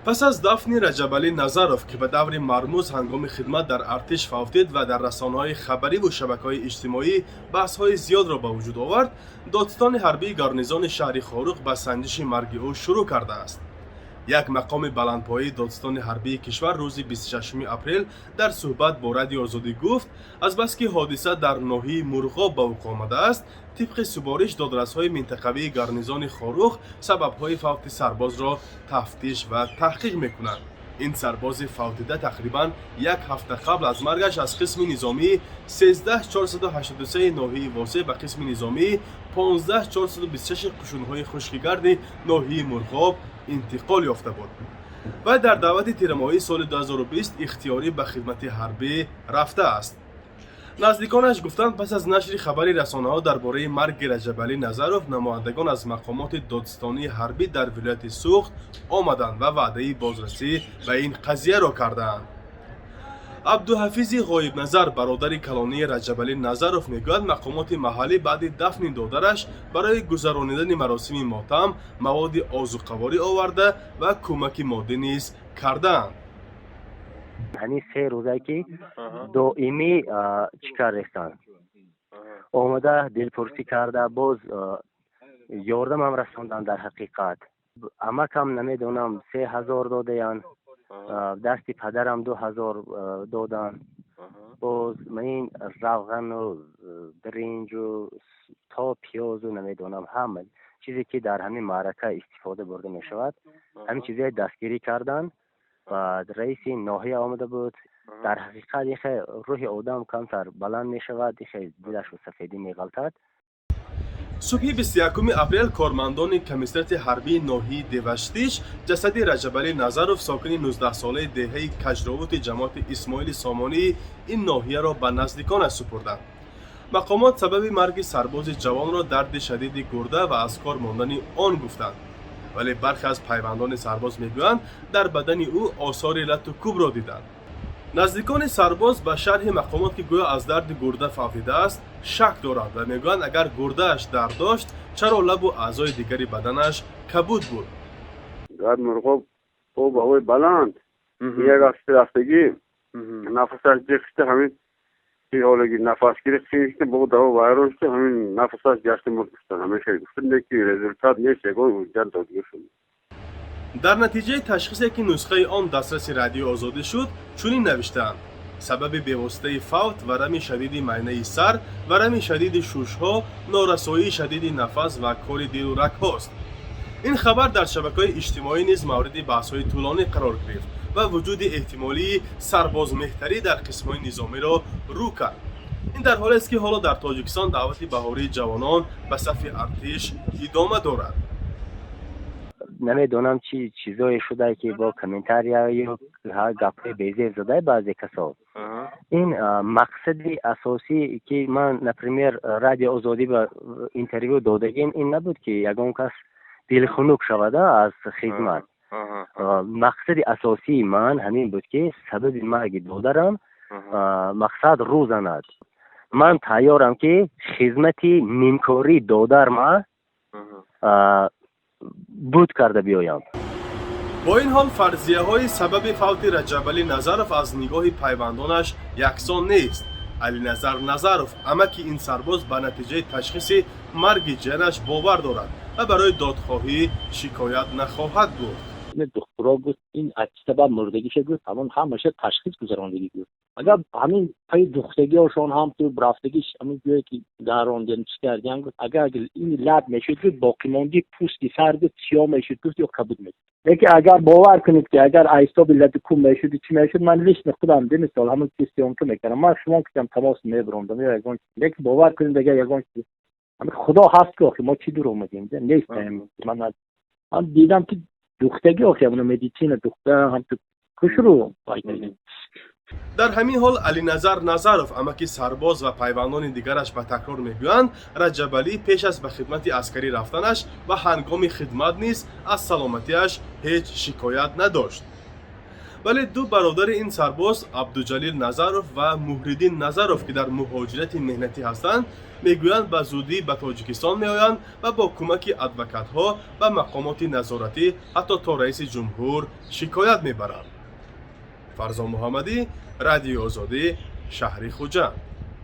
Пас аз дафни Раҷабалӣ Назаров, ки ба даври мармуз ҳангоми хидмат дар артиш фавтид ва дар расонаҳои хабариву шабакаҳои иҷтимоӣ баҳсҳои зиёдро ба вуҷуд овард, додситони ҳарбии гарнизони шаҳри Хоруғ ба санҷиши марги ӯ шурӯъ кардааст. Як мақоми баландпояи додситони ҳарбии кишвар рӯзи 26 апрел дар суҳбат бо Радиои Озодӣ гуфт, азбаски ҳодиса дар ноҳияи Мурғоб ба вуқӯъ омадааст, тибқи супориш додрасҳои минтақавии гарнизони Хоруғ сабабҳои фавти сарбозро тафтиш ва таҳқиқ мекунанд. Ин сарбози фавтида тақрибан як ҳафта қабл аз маргаш аз қисми низомии 13483 ноҳияи Восеъ ба қисми низомии 15426 қушунҳои хушкигарди ноҳияи Мурғоб интиқол ёфта буд ва дар даъвати тирамоҳии соли 2020 ихтиёрӣ ба хидмати ҳарбӣ рафтааст. Наздиконаш гуфтанд, пас аз нашри хабари расонаҳо дар бораи марги Раҷабалӣ Назаров, намояндагон аз мақомоти додситонии ҳарбӣ дар вилояти Суғд омаданд ва ваъдаи бозрасӣ ба ин қазияро кардаанд. Абдуҳафизи Ғоибназар, бародари калонии Раҷабалӣ Назаров, мегӯяд, мақомоти маҳаллӣ баъди дафни додараш барои гузаронидани маросими мотам маводи озуқаворӣ оварда ва кӯмаки моддӣ низ кардаанд. Ҳамин 3 рӯзае ки доимӣ чӣ кардестанд, омада дилпурсӣ карда, боз ёрдамам расонданд. Дар ҳақиқат, амакам, намедонам, 3000 додаянд, дасти падарам 2000 доданд. Боз ин равғану биринҷу то пиёзу, намедонам, ҳама чизе ки дар ҳамин маърака истифода бурда мешавад, ҳамин чизҳое дастгирӣ карданд. Баъд раиси ноҳия омада буд. Дар ҳақиқат, ихе рӯҳи одам камтар баланд мешавад, ихе дилашу сафедӣ меғалтад. Субҳи 21 апрел кормандони комиссариати ҳарбии ноҳияи Деваштич ҷасади Раҷабалӣ Назаров, сокини 19-солаи деҳаи Кажровути ҷамоати Исмоили Сомонии ин ноҳияро ба наздиконаш супурданд. Мақомот сабаби марги сарбози ҷавонро дарди шадиди гурда ва аз кор мондани он гуфтанд, вале бархе аз пайвандони сарбоз мегӯянд, дар бадани ӯ осори лату кӯбро диданд. Наздикони сарбоз ба шарҳи мақомот, ки гӯё аз дарди гурда фавтидааст, шак доранд ва мегӯянд, агар гурдааш дард дошт, чаро лабу аъзои дигари баданаш кабуд буд? Дар Мурғоб об ҳавои баланд, як ҳафта рафтагӣ нафасаш ҷиқ шуда, ҳамин ҳолаги нафасгирӣ қиин шуда, бо даво вайрон шуда, ҳамин нафасаш гашта мурд гуфтан. Ҳамин хел гуфтан, ки результат нест, ягон ҳуҷҷат додгир шуд. Дар натиҷаи ташхисе, ки нусхаи он дастраси Радиои Озодӣ шуд, чунин навиштаанд: сабаби бевоситаи фавт варами шадиди майнаи сар, варами шадиди шушҳо, норасоии шадиди нафас ва кори дилу рагҳост. Ин хабар дар шабакаҳои иҷтимоӣ низ мавриди баҳсҳои тӯлонӣ қарор гирифт ва вуҷуди эҳтимолии сарбозмеҳтарӣ дар қисмҳои низомиро рӯ кард. Ин дар ҳолест, ки ҳоло дар Тоҷикистон даъвати баҳории ҷавонон ба сафи артиш идома дорад. Намедонам, чӣ чизое шуда, ки бо комментария ё гапҳои безеб задаи баъзе касо. Ин мақсади асосӣ, ки ман, например, Радио Озодӣ ба интервю додагим, ин набуд, ки ягон кас дилхунук шавада аз хизмат. Мақсади асосии ман ҳамин буд, ки сабаби марги додарам мақсад рӯ занад. Ман тайёрам, ки хизмати нимкории додарма буд карда биёям. Бо ин ҳол, фарзияҳои сабаби фавти Раҷабалӣ Назаров аз нигоҳи пайвандонаш яксон нест. Алиназар Назаров, амаки ин сарбоз, ба натиҷаи ташхиси марги ҷиянаш бовар дорад ва барои додхоҳӣ шикоят нахоҳад бурд. Духтуро гуфт, ин аз чӣ сабаб мурдагиша гуфт, ҳамон ҳамаша ташхис гузарондагӣ гуфт. Агар ҳамин пайи духтагиҳошон ҳам ту рафтагиш, ҳамин ҷое ки дарондем, чӣ кардиам гуфт, агар ин лаб мешуд, гуфт, боқимонди пӯсти сар, гуфт, сиёҳ мешуд, гуфт, ё кабуд мешуд. Лекин агар бовар кунед, ки агар ҳисоби лату кӯб мешуду чӣ мешуд, ман лично худам демисол ҳамон чи съёмка мекардам, ман шумо китам тамос мебарондам ё ягон. Лекин бовар кунед, агар ягон чиз, худо ҳаст, ки охи мо чӣ дурӯғ мегӯем, нест. Ман дидам, ки духтагӣ, охи ҳамона медицина духта ҳам ту кушру. Дар ҳамин ҳол, Алиназар Назаров, амаки сарбоз, ва пайвандони дигараш ба такрор мегӯянд, Раҷабалӣ пеш аз ба хидмати аскарӣ рафтанаш ва ҳангоми хидмат низ аз саломатиаш ҳеҷ шикоят надошт. Вале ду бародари ин сарбоз, Абдуҷалил Назаров ва Муҳриддин Назаров, ки дар муҳоҷирати меҳнатӣ ҳастанд, мегӯянд, ба зудӣ ба Тоҷикистон меоянд ва бо кӯмаки адвокатҳо ба мақомоти назоратӣ, ҳатто то раиси ҷумҳур шикоят мебаранд. Фарзон Муҳаммадӣ, Радиои Озодӣ, шаҳри Хуҷанд.